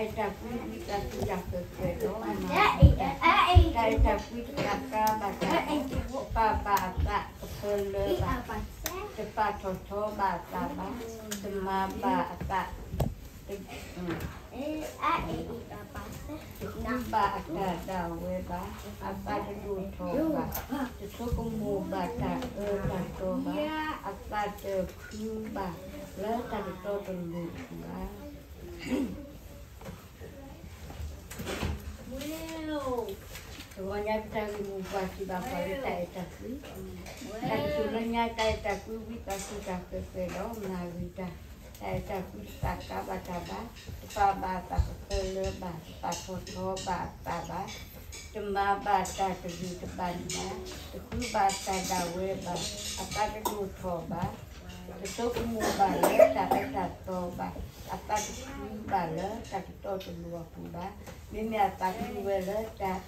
တၢ်အဲၣ်တၢ်ကွံဝံသးစူၤတၢ်ဃၢၤဃၢၤဒီးမၤဂ့ၤတၢ်, တၢ်အဲၣ်တၢ်ကွံတပာ်ကါဘၣ်တၢ်ဘၣ်, တပာ်ဘၣ်အသးကဖၢလၢဘၣ်, တပာ်ထီၣ်ထီဘၣ်အသးဘၣ်, တမၤဘၣ်အသး တဃုဘၣ်အတၢ်ဒၣ်ဝဲဘၣ်, အသးတဒိၣ်ထီၣ်ဘၣ်, တဆိကမိၣ်ဘၣ်တၢ်အၢတၢ်သီဘၣ်, အသးတခုဘၣ်လၢတၢ်တတီတလိၤပူၤဘၣ်. တဂီၤညါပတၢ်ဂ့ၢ်မိၢ်ပှၢ်စံးဘၣ်ပှၤလၢတၢ်အဲၣ်တၢ်ကွံ, တၢ်ကတိၤလၢညါတၢ်အဲၣ်တၢ်ကွံဝံသးစူၤတၢ်ဃၢၤဃၢၤဒီးမၤဂ့ၤတၢ်, တၢ်အဲၣ်တၢ်ကွံတပာ်ကါဘၣ်တၢ်ဘၣ်, တပာ်ဘၣ်အသးကဖၢလၢဘၣ်, တပာ်ထီၣ်ထီဘၣ်အသးဘၣ်, တမၤဘၣ်တၢ်တဂ့ၤတဘၣ်န့ၣ်ဘၣ်, တဃုဘၣ်တၢ်ဒၣ်ဝဲဘၣ်, အသးတဒိၣ်ထီၣ်ဘၣ်, တဆိကမိၣ်ဘၣ်လၢတၢ်အၢတၢ်သီဘၣ်, အသးတခုဘၣ်လၢတၢ်တတီတလိၤအပူၤဘၣ်, မ့မ့ၢ်အသးခုဝဲလၢတၢ်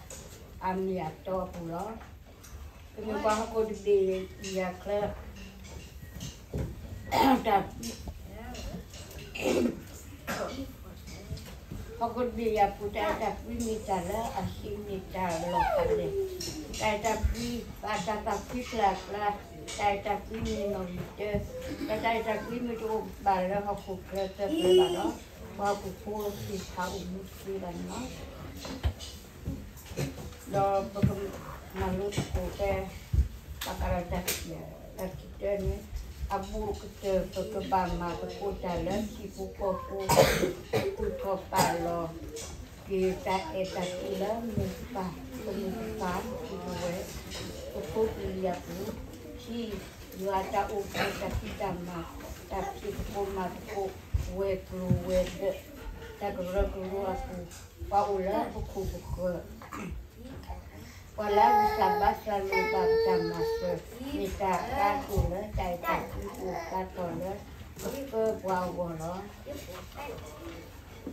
အမ့ၢ်အတီအပူၤလီၤ. ကမ့ၢ်ပှၤဟီၣ်ခိၣ်တဘ့ၣ်အံၤအချၢ တၢ် ဟီၣ်ခိၣ်တဘ့ၣ်အံၤအပူၤ တၢ်အဲၣ်တၢ်ကွံမ့ၢ်တၢ်လၢအဟံးန့ၢ်တၢ်လီၤဖးလဲၣ်, တၢ်အဲၣ်တၢ်ကွံ ဘၣ်တၢ်သးဖှံဖျါကျါ, တၢ်အဲၣ်တၢ်ကွံမ့ၢ်နီၣ်ဂံၢ်တၢ, ဒီးတၢ်အဲၣ်တၢ်ကွံမ့ၢ်တအိၣ်ဘၣ်လၢဟီၣ်ခိၣ်ချၢသၢဖျၢၣ်ဘၣ်ဒီး, ပှၤဟီၣ်ခိၣ်ဖိသ့ၣ်တဖၣ်အိၣ်မူတသ့ဘၣ်န့ၣ်လီၤ. ဒီးပကမၤလိသကိးဖဲ ဘၣ်ဃးဒီးတၢ်ခံးတၢန့ၣ်, အဘူးကတၢၢ် ပကဘၣ်မၤသကိးတၢ်လၢဟံၣ်ဖိဃီဖိ, သူၣ်ထီၣ်ပာ်လီၤက့ၤတၢ်အဲၣ်တၢ်ကွံလၢမိၢ်ပၢ်, ပမိၢ်ပပၢ်, ပပုၢ်ဝဲၢ်, ပဖိပလံၤအပူၤ, ခံ, ယွၤအတၢ်အိၣ်ဖှိၣ်တၢ်ဖံးတၢ်မၤ, တၢ်ဖံးသကိးမၤသကိး, ဝဲၤကျိၤဝဲၤဒၢး, တၢ်ကရၢကရိအပူၤ, ပှၤအိၣ်လၢပခိၣ်ပဃၢၤ ပှၤလၢအဂံၢ်စၢ်ဘါစၢ်လိာ်ဘၣ်ပတၢ်မၤစၢၤ, မ့ၢ်တၢ်အကါဒိၣ်လၢတၢ်အဲၣ်တၢ်ကွံအိၣ်ဖျါထီၣ်လၢ ပပၢပှၤ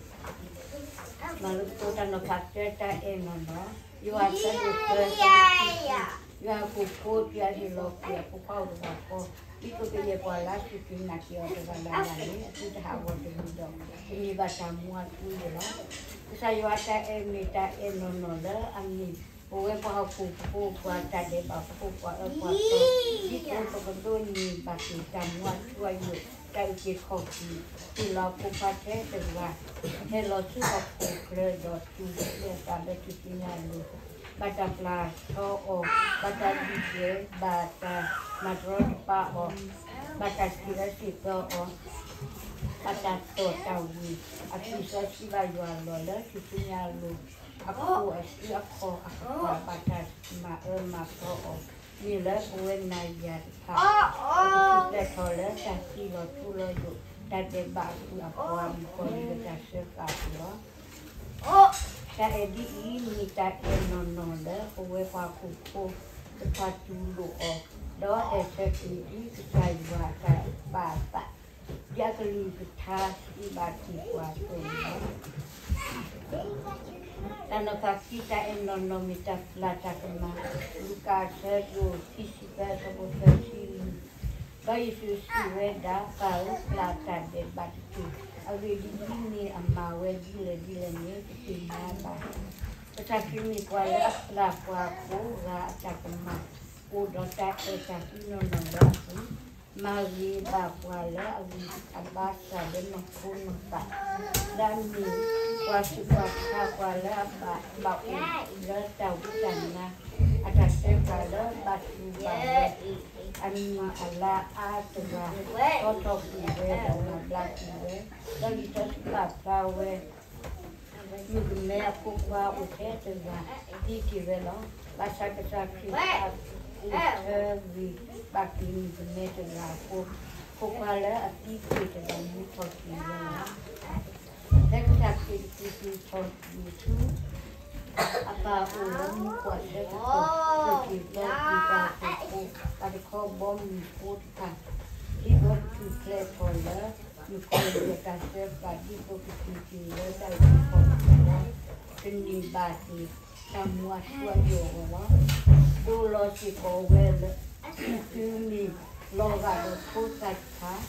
အဂီၢ်လီၤ. မၤလိသကိးတၢ်နီၤဖးတၢ တၢ်အဲၣ်နီၢ်နီၢ်, ယိၤဟၣ်အဆၢဒိၣ်သၢ, ယွၤဟီၣ်ခိၣ်ဖိတုၤအဟ့ၣ်လီၤကွံာ်အဖိခွါအိၣ်တဂၤဃီ, ဒ်သိးကယဲၢ်ပှၤလၢအစူၢ်က့ၤနာ်က့ၤအီၤတဂၤလၢ်လၢ်န့ၣ် အသုတဟးဂီၤတဂ့ၤဒီး ကန့ၢ်ဘၣ်တၢ်မူအထူအယိာ်လီၤ. ကစၢ်ယွၤအတၢ်အဲၣ်မ့ၢ်တၢ်အဲၣ်နီၢ်နီၢ်လၢအမ့ၢ် ပဝဲပှၤဟီၣ်ခိၣ်ဖိ ပှၤတၢ်ဒဲးဘးဖိ ပှၤအၢပှၤသီ, ဒ်သိးပကဒိးန့ၢ်ဘၣ်က့ၤတၢ်မူအထူအယိာ်, တၢ်အုၣ်က့ၤခီၣ်က့ၤ, ဟ့ၣ်လီၤအဖိခွါထဲတဂၤ, ဟဲလီၤဆူဟီၣ်ခိၣ်ချၢဒီးတူၢ်သံအသးလၢထူၣ်စုညါအလိၤ, ဘၣ်တၢ်ပျၢ်ထီအီၤ, ဘၣ်တၢ်ဒုၣ်ဒွဲၣ်, ဘၣ်တၢ်မၤတရီတပါအီၤ, ဘၣ်တၢ်စံးအၢစံးသီအီၤ, ဘၣ်တၢ်တီၢ်တၢ်ဝံၤ, အသွံၣ်စီဆှံဘၣ်ယွၤအလီၢ်လၢထူၣ်စုညါအလိၤ, အခိၣ်အစုအခီၣ်အကပၤ ဘၣ်တၢ်မၤအၢမၤသီအီၤ, မ့ၢ်လၢပဝဲနၤယၤတဖၣ် ပကထူၣ်ဖျဲးထီၣ်လၢတၢ်စံၣ်လီၤထူလီၤယိာ်, တၢ်ဒဲးဘးအပူၤအပှၤမုၣ်ကီၢ်လံၤဒီးတၢ်စၢဃာ်အပူၤလီၤ. တၢ်အဲၣ်ဒ်အံၤ မ့ၢ်တၢ်အဲၣ်နီၢ်နီၢ်လၢပဝဲပှၤဟီၣ်ခိၣ်ဖိတဖၣ်တူၢ်လိာ်အီၤ, ဒီးအဲၣ်ဆၢက့ၤဒ်ကစၢ်ယွၤအတၢ်ဘၣ်အသး, ဒ်အကလုၢ်ကထါစံးဘၣ်က့ၤပှၤအသိးန့ၣ်လီၤ. တၢ်နီၤဖးခံ တၢ်အဲၣ်နီၢ်နီၢ်မ့ၢ်တၢ်ပျၢ်တၢ်ကမၣ်, လူၤကၣ်အဆၢဒိၣ်ခံဆံသၢ အဆၢဖိသၢဆံလွံၢ်, ဒီးယ့ၣ်ၡူးစံးဝဲဒၣ်, ပၢ်ဧၢ, ပျၢ်တၢ်ဒဲးဘးတက့ၢ်. အဂ့ၢ်ဒ်အံၤ, မ့ၢ်အမၤဝဲဒ်လဲၣ်ဒ်လဲၣ်န့ၣ် တသ့ၣ်ညါဘၣ်. ကစၢ်ခရံာ်မ့ၢ်ပှၤလၢအပျၢ်ပှၤကိးဂၤအတၢ်ကမၣ်, အိၣ်ဒီးတၢ်အဲၣ်တၢ်ကွံနီၢ်နီၢ်လၢအပူၤ, မၤဂ့ၤဘၣ်ပှၤလၢအဂံၢ်အဘါစၢ်လၢနီၢ်ခိနီၢ်သး, လၢအမ့ၢ်ပှၤဆူးပှၤဆါ ပှၤလၢအဘၣ်အိၣ်လၢတၢ်ဝံတၢ်နါ, အတၢ်စၢဃာ်လၢဘၣ်တူၢ်ဘၣ်ဝဲ အမံၤအလါအါတဂၤ, တီထီၣ်ကွံာ်ဝဲဒီးမၤဘျါကွံာ်ဝဲ, ဒီးလံာ်စီဆှံပာ်ဖျါဝဲ မုၣ်ကမဲအဖိခွါအိၣ်ထဲတဂၤ သံက့ၤဝဲလီၤ. ဘၣ်ဆၣ်ကစၢ်ခရံာ်အအိၣ်ဆၢဂ့ၤ ဘၣ်က့ၤမုၣ်ကမဲတဂၤအဃိ, ဖိခွါလၢအသံတဂၤမူထီၣ်က့ၤဝဲလီၤ. ဖဲကစၢ်ခရံာ်တတုၤတုၤထီၣ်က့ၤဆူ အပၢ်အိၣ်လၢမူခိၣ်အဆၢကတီၢ်, က့ၤသီက့ၤပှၤဟီၣ်ခိၣ်ဖိ ဘၣ်တခီဘီမုၢ်ဖိတဖၣ်, ဒ်သိးကထူၣ်ဖျဲးထီၣ်လၢ မုၣ်ကီၤလံၢ်အတၢ်စၢဃာ် ဒ်သိးကထူၣ်က့ၤလၢတၢ်အုၣ်က့ၤခီၣ်က့ၤအဂီၢ်, ကန့ၢ်ဘၣ်က့ၤတၢ်မူအထူအယိာ်အဂီၢ်လီၤ. ဒိးလီၤစ့ၢ်ကီးဝဲလၢ တုၤမ့ၢ်လီၤဂာ်ဒီးဖိသၣ်တဖၣ်,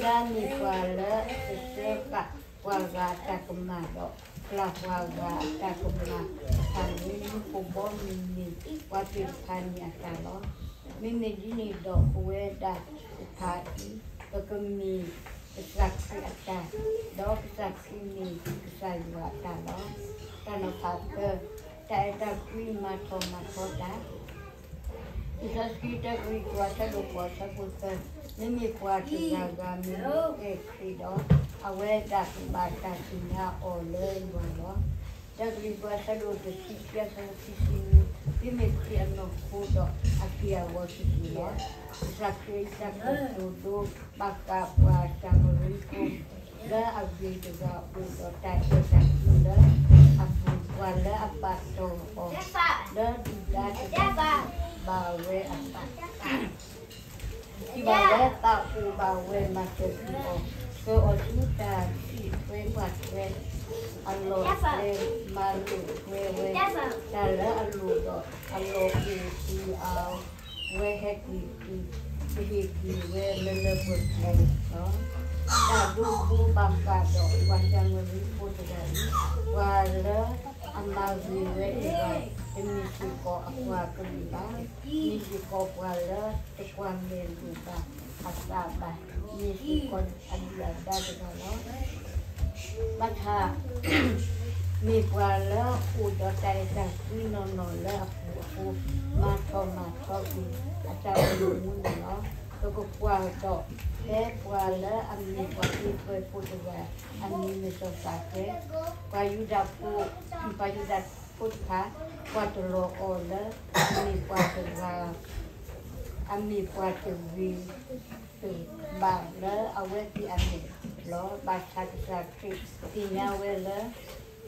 လၢအမ့ၢ်ပှၤလၢအတစၢဃာ် ပှၤဂၤအတၢ်ကမၣ်ဒီး ပျၢ်ပှၤဂၤအတၢ်ကမၣ်တဖၣ်န့ၣ် မူခိၣ်ဘီမုၢ်န့ၣ် ပှၤသ့ၣ်တဖၣ်န့ၣ်အတၢ်လီၤ. မ့မ့ၢ်ဒ်န့ၣ်ဒီး ပဝဲဒၣ်တဖၣ်အံၤ ပကမ့ၢ်ကစၢ်ခရံာ်အတၢ်, ဒီးကစၢ်ခရံာ်မ့ၢ်ကစၢ်ယွၤအတၢ်လီၤ. တၢ်နီၤဖးသၢ, တၢ်အဲၣ်တၢ်ကွံမၤထီၣ်မၤထီတၢ် လံာ်စီဆှံ တၢကရံၣ်သူး အဆၢဒိၣ်ဃိး အဆၢဖိသၢ, မ့မ့ၢ်ပှၤတဂၤဂၤမ့ၢ်အဲၣ်ခရံာ်ဒီး အဝဲဒၣ်ကဘၣ်တၢ်သ့ၣ်ညါအီၤလၢယွၤလီၤ. တၢကရံၣ်သူး အဆၢဒိၣ်တဆံခံ အဆၢဖိခံဆံနွံ, မ့မ့ၢ်ခရံာ်အနီၢ်ခိဒီး အက့ၢ်အဂီၤစ့ၢ်ကီးလီၤ. ကစၢ်ခရံာ်အတၢ်ကတိၤဒိ ဘၣ်ဃးပှၤစၤမရံဖိ လၢအဂ့ၤတဂၤအိၣ်ဒီးတၢ်အဲၣ်တၢ်ကွံလၢအပူၤ, ပှၤလၢအပာ်တီၢ်အီၤ လၢဒုၣ်ဒါတဂၤ ဘၣ်ဝဲအသး, ထံၣ်ဘၣ်လၢသးအိၣ်ဘၣ်ဝဲ မၤစၢၤကွံာ်အီၤ, ဆှၢအီၤဆူတၢ်စံၣ်ထွဲပှၢ်ထွဲ အလီၢ်အကျဲ မၤလိာ်ထွဲဝဲ တၢ်လၢအလိၣ်ဒီး အလီၢ်အိၣ်ကွံာ်အီၤ ဝဲဟဲက့ၤ, ကဟ့ၣ်က့ၤဝဲလၢလၢပှဲၤပှဲၤလီၤ. တၢ်ဒိဘိဘၣ်ဃးဒီးပှၤစၤမရံဖိတဂၤအံၤ, ပှၤလၢအမၤဂ့ၤဝဲတဂၤ တမ့ၢ်စ့ၢ်ကီးအပှၤကလုာ်ဘၣ်, မ့ၢ်စ့ၢ်ကီးပှၤလၢတကွၢ်မဲာ်လိာ်ဘၣ်အသးဘၣ်, မ့ၢ်စ့ၢ်ကီးအဒုၣ်အဒါတဂၤလီၤ. ဘၣ်ဆၣ် မ့ၢ်ပှၤလၢအိၣ်ဒီးတၢ်အဲၣ်တၢ်ကွံနီၢ်နီၢ်လၢအပူၤအဃိ, မၤထီၣ်မၤထီကွံာ်အတၢ်အိၣ်မူန့ၣ်လီၤ. ပကကွၢ်ဒီးဖဲပှၤလၢအမ့ၢ်ပှၤသ့ထွဲဖိတဂၤ အမံၤမ့ၢ်စီၤစးဃဲ, ပှၤယူဒၤဖိ, ပှၤယူဒၤဖိတဖၣ် ကွၢ်တလီၤအီၤလၢ အမ့ၢ်ပှၤတဂၤ အမ့ၢ်ပှၤတဂ့ၤတဘၣ်လၢအဝဲသ့ၣ်အမဲာ်လီၤ. ဘၣ်ဆၣ်ကစၢ်ခရံာ်သ့ၣ်ညါဝဲလၢ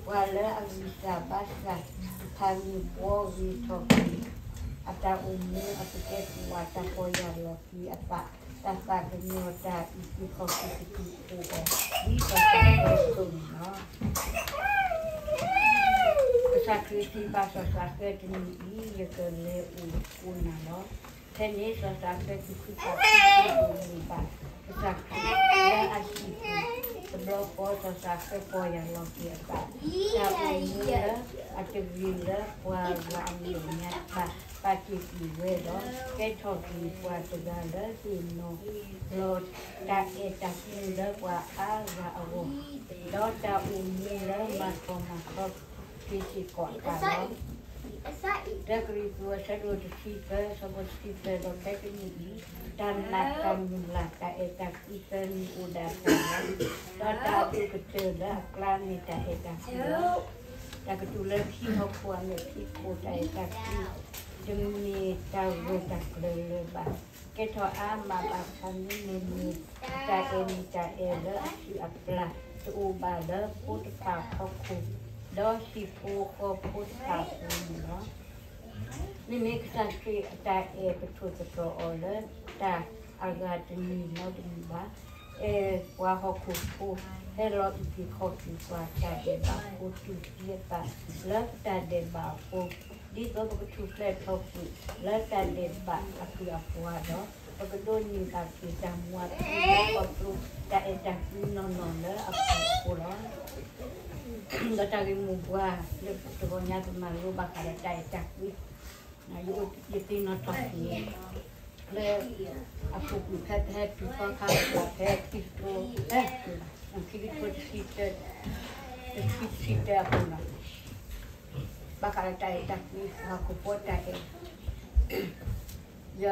ပှၤလၢအဂံၢ်စၢ်ဘါစၢ်တဖၣ်န့ၣ် ဘှီဂ့ၤထီၣ်က့ၤ အတၢ်အိၣ်မူအသကဲာ်ပဝး တၢ်ပီၢ်ယၢ်လီၤက့ၤအသး, တၢ်သးကညီၤတၢ်အံၤ က့ၤခီၣ်က့ၤကတုၤအိၣ်အီၤ ဒ်စီၤစးဃဲအသိးန့ၣ်လီၤ. ကစၢ်ခရံာ်စံးဘၣ်စီၤစးဃဲ, တနံၤအံၤ ယကလဲၤအိၣ်ဃိးနၤလီၤ. ဖဲန့ၣ်စီၤစးဃဲကဟုကယာ်တၢ်အိၣ်မူဘၣ်ကစၢ်ခရံာ်လၢအဟံၣ်ပူၤ, တဘျီဃီစီၤစးဃဲပီၢ်ယၢ်လီၤက့ၤအသး, တၢ်အိၣ်မူလၢအတဂ့ၤလၢပှၤဂၤအမဲာ်ညါဘၣ် ပာ်တ့ၢ်ကွံာ်ဝဲဒီး ကဲထီၣ်က့ၤပှၤတဂၤလၢဟ့ၣ်နီၤလီၤတၢ်အဲၣ်တၢ်ကွံလၢပှၤအါဂၤအဂီၢ်, ဒီးတၢ်အိၣ်မူလၢမၤထီၣ်မၤထီက့ၤစ့ၢ်ကီးအသးလီၤ. တၢကရံၣ်သူး အဆၢဒိၣ်တဆံသၢ အဆၢဖိတဆံသၢ, ဒီးဖဲတနံၤအံၤ တၢ်နာ်တၢ်မုၢ်လၢ် တၢ်အဲၣ်တၢ်ကွံသၢမံၤအိၣ်ဒၣ်တၢ်လီၤ. ဒီးတၢ်အုၣ်ကတၢၢ်လၢအကျါမ့ၢ်တၢ်အဲၣ်တၢ်ကွံလီၤ. တၢ်ကတိၤလၢခံဟီၣ်ခိၣ်အမဲာ်ဖံးခိၣ် တၢ်အဲၣ်တၢ်ကွံ တမ့ၢ်တၢ်ဂၢၢ်တၢ်ကျၢၤလၢၤဘၣ်. ကဲထီၣ်အါမးဘၣ်ဆၣ် မ့မ့ၢ်မ့ၢ်တၢ်အဲၣ်မ့ၢ်တၢ်အဲၣ်လၢအစုၣ်အပျၢ် တအိၣ်ဘၣ်လၢဖိတဖၣ်ဟီၣ်ခိၣ် ဒီးဟံၣ်ဖိဃီဖိတဖၣ်အပူၤန့ၣ်လီၤ. မ့မ့ၢ်ကစၢ်ခရံာ်အတၢ်အဲၣ် ပထိၣ်သတြီၤအီၤလၢတၢ်အဂၤတမံၤနီတမံၤဘၣ်. အဲၣ်ပှၤဟီၣ်ခိၣ်ဖိ ဟဲလီၤအုၣ်က့ၤခီၣ်က့ၤပှၤတၢ်ဒဲးဘးဖိ တူၢ်သံအသးလၢပတၢ်ဒဲးဘးအဃိ, ဒ်သိးပကထူၣ်ဖျဲးထီၣ်ကွံာ်လၢတၢ်ဒဲးဘးအကုၢ်အပှၤဒီး ပကဒိးန့ၢ်ဘၣ်က့ၤတၢ်မူအထူအယိာ်ခီဖျိတၢ်အဲၣ်တၢ်ကွံနီၢ်နီၢ်လၢအပူၤအဃိလီၤ. ဒီးတၢ်ဂ့ၢ်မိၢ်ပှၢ်လၢတဂီၤညါပမၤလိဘၣ်ဃးဒီးတၢ်အဲၣ်တၢ်ကွံ ယသ့ၣ်နီၣ်ထီၣ်က့ၤ လၢအပူၤကွံာ်ဖဲပဟဲတုၤဖီခါ ပှၤဖဲခံကထိ ဖဲ ခံကထိတဆံတၢ တဆံတဆံတၢအပူၤလီၤ. ဘၣ်ဃးဒီးတၢ်အဲၣ်တၢ်ကွံ ဟီၣ်ခိၣ်ဖိတၢ်အဲၣ် ယ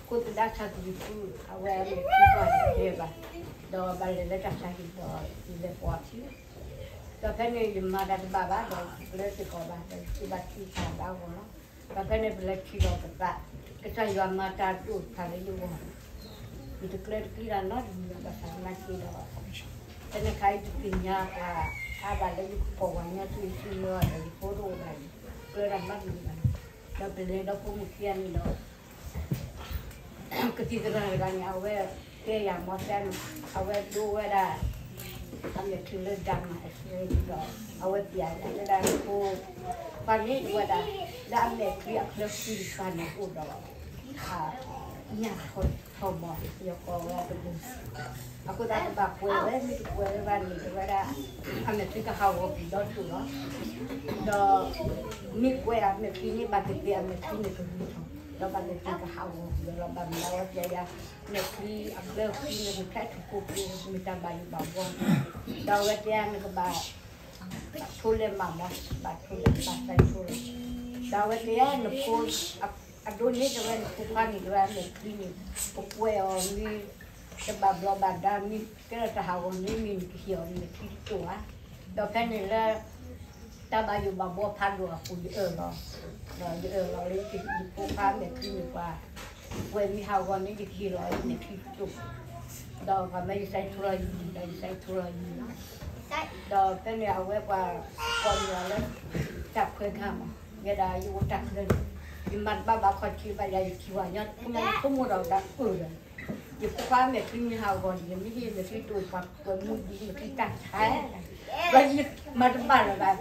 ခိၣ်သဒါဆၣ်ကရံၣ်သူး အဝဲအမဲာ်ထံပှၢ်တတဲဘၣ်, ဒီးဘၣ်လဲၤလၢတၢ်ဆါဟံၣ်ဒီးယလဲၤပိာ်အထံ, ဒီးဖဲန့ၣ်ယမၤတၢ်တဘၣ်ဘၣ် ဒီးယကျၢစ့ၢ်ကီးဘၣ် ဒီးယဘၣ်ထံၣ်တၢ်ဘၣ်ဂီၢ်လီၤ. ဒီးဖဲန့ၣ်ပလဲၤထံၣ်လိာ်ပသး ကစၢ်ယွၤမၤတၢ်ဒိၣ်တဖၣ်လၢယဂီၢ်, ယတကျၢတကျံတၢ်နီတမံၤဘၣ်ဆၣ်သနာ်က့ဒီး ဖဲန့ၣ်ခါအံၤတသ့ၣ်ညါပှၤအါဘၣ်လၢယကပိာ်ပှၤညီဆူယဆူညါဒီး ယဖိတအိၣ်ဘၣ်န့ၣ် ကျၢတၢ်နီတမံၤဘၣ်. ဒီးပလဲၤဒီးဖိမုၣ်ခံဂၤန့ၣ်ဒီး ကသံၣ်သရၣ်တဂၤန့ၣ် အဝဲတဲယၤမီၢ်သဲန့ၣ် အဝဲဒိဝဲဒၣ် အမဲာ်ချံလၢဒၣ်မးအစဲဒီး အဝဲပျးယၤလၢဒၣ်ဖိ ပှၤန့ၣ်ဝဲဒၣ် လၢအမဲာ်ချံအချၢဃံတခါန့ၣ်အိၣ်ဒီး ညၣ်ခီၣ် ထီၣ်မး ယကိးဝဲတပူၤ, အဃိသတးကဘၣ်ကွဲးဝဲ မ့ၢ်တကွဲးဝဲဘၣ်န့ၣ် တဲဝဲဒၣ် အမဲာ်ချံကဟးဂီၤကွံာ်ဒီတူာ်လီၤ. ဒီး မ့ၢ်ကွဲးအမဲာ်ချံန့ၣ် ဘၣ်သ့ၣ်သ့ၣ်အမဲာ်ချံန့ၣ်ကဂံၢ်ထီၣ် ဒီးဘၣ်သ့ၣ်သ့ၣ်ကဟးဂီၤကွံာ်ဒီး ဘၣ်မနုၤဝဲတဲယၤ မဲာ်ချံအကျၢၤချံန့ၣ် မ့ၢ်ဖျဲၣ်ထူၣ်ကိၢ်ကျိၤ မ့ၢ်တၢ်ဘၣ်ယိၣ်ဘၣ်ဘှီ ဒီးအဝဲတဲယၤနကဘၣ် ဘၣ်ထိလဲၤမးမး ဘၣ်ထိလဲၤဘၣ်သဲဆိလီၤ. ဒီးအဝဲတဲယၤနဖိ အဒိန့ၣ်တဲဝဲနဖိခွါန့ၣ်တဲဝဲမဲာ်ချံန့ၣ် ပကွဲးအီၤမ့ၢ် တဘၣ်ဘျီဘၣ်ဒါမ့ၢ် ကဲထီၣ်တၢ်ဟးဂီၤမ့ၢ်မ့ၢ်နကဟ့ၣ်အီၤမဲာ်ချံတတိာ်ဧါ. ဒီးဖဲန့ၣ်လၢ တၢ်ဘၣ်ယိၣ်ဘၣ်ဘှီဖးဒိၣ်အဃိယအၢၣ်လီၤ, ဒီးယအၢၣ်လီၤလၢယဖိခွါမဲာ်ချံန့ၣ်ပှၤ ကွဲးမ့ၢ်ဟးဂီၤန့ၣ် ယကဟ့ၣ်လီၤအီၤမဲာ်ချံတတိာ် ဒီးပှၤမၢယသဲဆိလီၤယံၤ ဒီးယသဲဆိလီၤယံၤလီၤ. ဒီးဖဲန့ၣ်အဝဲပှၤ ကိးန့ၢ်အီၤလၢ တၢ်ခွဲခါမး ယဲဒၣ်ယအိၣ်တၢ်ချၢန့ၣ် ယမၤတဘၣ်ဘၣ်ခီၣ်ထံးဘၣ်ယၤ ယထံၣ်ဝဲညီ ယဆိကမိၣ်ဒီးတၢ်အၢၣ်ဒီး ယဖိခွါမဲာ်ချံမ့ၢ်ဟးဂီၤန့ၣ် ယမ့ၢ်ဟ့ၣ်မဲာ်ချံတတိာ် ပှၤကွဲးမူဒ်မဲာ်ချံတၢ်ဆါ ဒီးယမၤတဘၣ်လၢၤဘၣ်,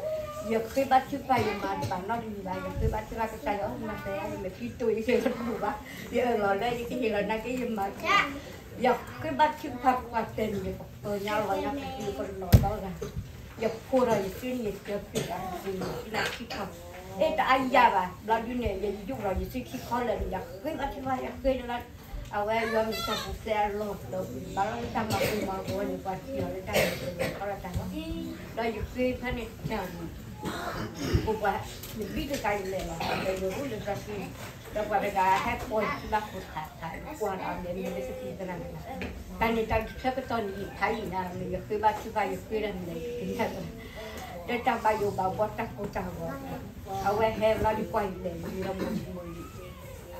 ယဃ့ဘါထုကဖၣ် ယမၤတဘၣ်နီတမံၤဘၣ်, ယဃ့ဘါထုကဖၣ်ကစၢ်ယွၤ မၤစၢၤယၤ ယမဲာ်ချံတတိာ် ယဟ့ၣ်လီၤတဘူးဘၣ်, ယအၢၣ်လီၤလၢယကဟ့ၣ်လီၤနာ်က့ ယမၤ ယဃ့ဘါထုကဖၣ်ပှၤတဲန့ၣ် ယကပၢၤညါလီၤညါ ပကလုာ်ကနီၤဒီဂၤ, ယဖိဒီးယစုန့ၣ် ယကၢၤဖံးတၢ်ကသ့ၣ်န့ၣ် ယစုလၢခံခီ, အဲၣ်တအါယၤဘၣ် ဘျီဒုန့ၣ် ယယိၣ်ဒီးယစုခံခီလၢာ်န့ၣ် ယဃ့ဘါထုကဖၣ် ယဃ့လၢ အဝဲယွၤမ့ၢ်တၢ်ပူၤဖျဲးအလီၢ် ဒီးဘၣ်လီၤလၢတၢ်မၤပူၤမၤဂီၤန့ၣ် ပှၤထံၣ်အီၤလၢတၢ်မၤပူၤမၤဂီၤတၢ်လီၤ, ဒီးယဃ့ဖဲန့ၣ်တၢ်န့ၣ် ပပှၤ ယဘံၣ်တကးယလဲၤလီၤ ဒီးယအိၣ်လၢတၢ်စု ဒီးပှၤတဂၤဟဲပိာ်ယခံဘၣ်ခိၣ်ထးထး ယကွၢ်ဒီးအမဲာ်မ့ၢ်လၢကသံၣ်သရၣ်တဂၤ, တၢ်န့ၣ်တၢ်ဆၢကတီၢ်န့ၣ် ယဖးယံာ်ညါ ယဃ့ဘါထုကဖၣ်ယဃ့တၢ်မနုၤလဲၣ် ယကနၢ်ပၢၢ် လၢတၢ်ဘၣ်ယိၣ်ဘၣ်ဘှီတၢ်ကိၢ်တၢ်ဂီၤ, အဝဲဟဲလီၤယကွၢ်ယလဲၤယံၤလီၤမိၢ်လံမိၢ်လံ,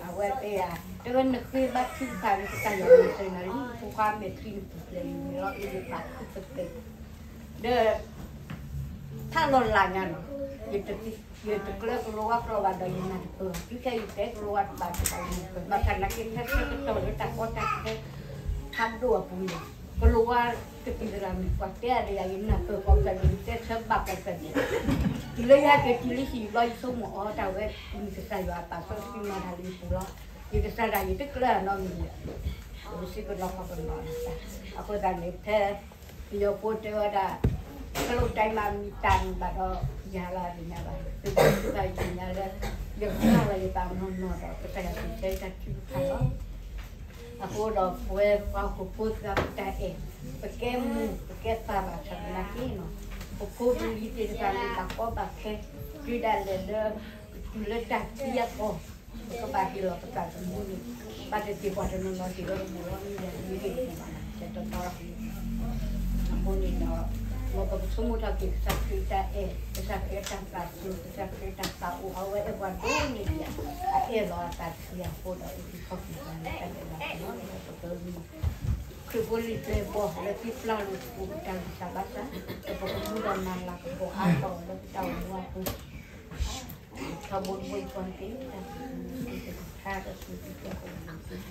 အဝဲတဲယၤ တဲဝဲနဃ့ဘါထုကဖၣ်လၢကစၢ်ယွၤမၤစၢၤနၤလံ ဖိခွါမဲာ်ချံန့ၣ်ပူၤဖျဲးလံ မ့ၢ်လီၤအ့ၣ်လၢပာ်ခုပသဲး ဒီး ထးလီၤလးညါနီၤ, ယတကျၢၤကလိဝါကျိာ်ဘၣ်ဒီးယနၢ်တပၢၢ်, တုၤခဲအံၤတဲကလိဝါတဘၣ်တဘၣ်ယနၢ်တပၢၢ်, ဘၣ်ဆၣ်နာ်က့ဖဲဆၢကတီၢ်လၢတၢ်ကီတၢ်ခဲ ဖးဒိၣ်အပူၤန့ၣ်, ကလိဝါကသံၣ်သရၣ်မ့ၢ်ပှၤတဲအါဒီးယၤ ယနၢ်ပၢၢ်ကိးကစၢ်န့ၣ် ယတဲဆၢဘၣ်ကိးကစၢ်န့ၣ်, တုၤလၢယဟဲက့ၤတုၤလၢဟံၣ်ဘျီ ယဆိကမိၣ်အီၤ တၢ်ဝဲမ့ၢ်ကစၢ်ယွၤအပာ်စီဆှံမၤတၢ်လၢယပူၤလီၤ, ယကစၢ်ဒၣ်ယတကျၢၤနီတမံၤ, ပကစံးကနီၤခီကနီၤ, အဃိသတးန့ၣ် ဖဲ ပယီၤဖိတဲဝဲဒၣ် ကလိတၢ်မၤမံၤတၢ်မံၤဘၣ်ဒီး ယၤလၢအသ့ၣ်ညါဘၣ်, ပကစံးဘၣ်ယသ့ၣ်ညါလၢ ယကစၢ်လီၤယသးနီၢ်နီၢ်ဒီး ကစၢ်ယွၤကစၢ်ယတၢ်ထုကဖၣ်လီၤ. အဃိဒီးပဝဲပှၤဟီၣ်ခိၣ်ဖိသ့ၣ်တဖၣ် ပကဲမုၢ် ပကဲပၢ်ဘၣ်ဆၣ်သနာ်က့နီၤ, ပဖိပလံၤသ့ၣ်တဖၣ်န့ၣ် ဘၣ်ကီဘၣ်ခဲ တုၤဒၣ်လဲာ်လၢ တုၤလၢတၢ်သံအသီ ပကဘၣ်ဟ့ၣ်လီၤပသးသမူန့ၣ် ဘၣ်တသ့ၣ်ပှၤတနီၤနီၤသ့ၣ်လၢပပူၤလီၤ မ့ၢ်လဲၤမ့ၢ်ဟ့ၣ်ပူၤဘၣ် ဆဲးတီတီလီၤ. အဃိန့ၣ်ဒီး မ်ပကဆိကမိၣ်ထီၣ်က့ၤ ကစၢ်ခရံာ်တၢ်အဲၣ်, ကစၢ်ခရံာ်တၢ်သးစူၤ, ကစၢ်ခရံာ်တၢ်သးအိၣ် အဝဲအဲၣ်ပှၤဒိၣ်န့ၢ်ဒံးဧါ, အအဲၣ်လီၤအသးတဖုအဃိဒီး အုၣ်က့ၤခီၣ်က့ၤပှၤလၢတၢ်ဒဲးဘးန့ၣ်လီၤ. ခရံာ်ဖိလံၤကျဲဘီ လၢသုပျၢ်လိာ်သကိးပတၢ်ဂံၢ်စၢ်ဘါစၢ်, ပကမူဒီးမၤလၤကပီၤအါထီၣ်လၢပတၢ်အိၣ်မူအပူၤ ထီဘိတဘိယူၢ်ဃီန့ၣ်တက့ၢ်, တၢ်စူၢ်တၢ်နာ်တၢ်စူၢ်တၢ်နာ်တၢ်စူၢ်တၢ်နာ်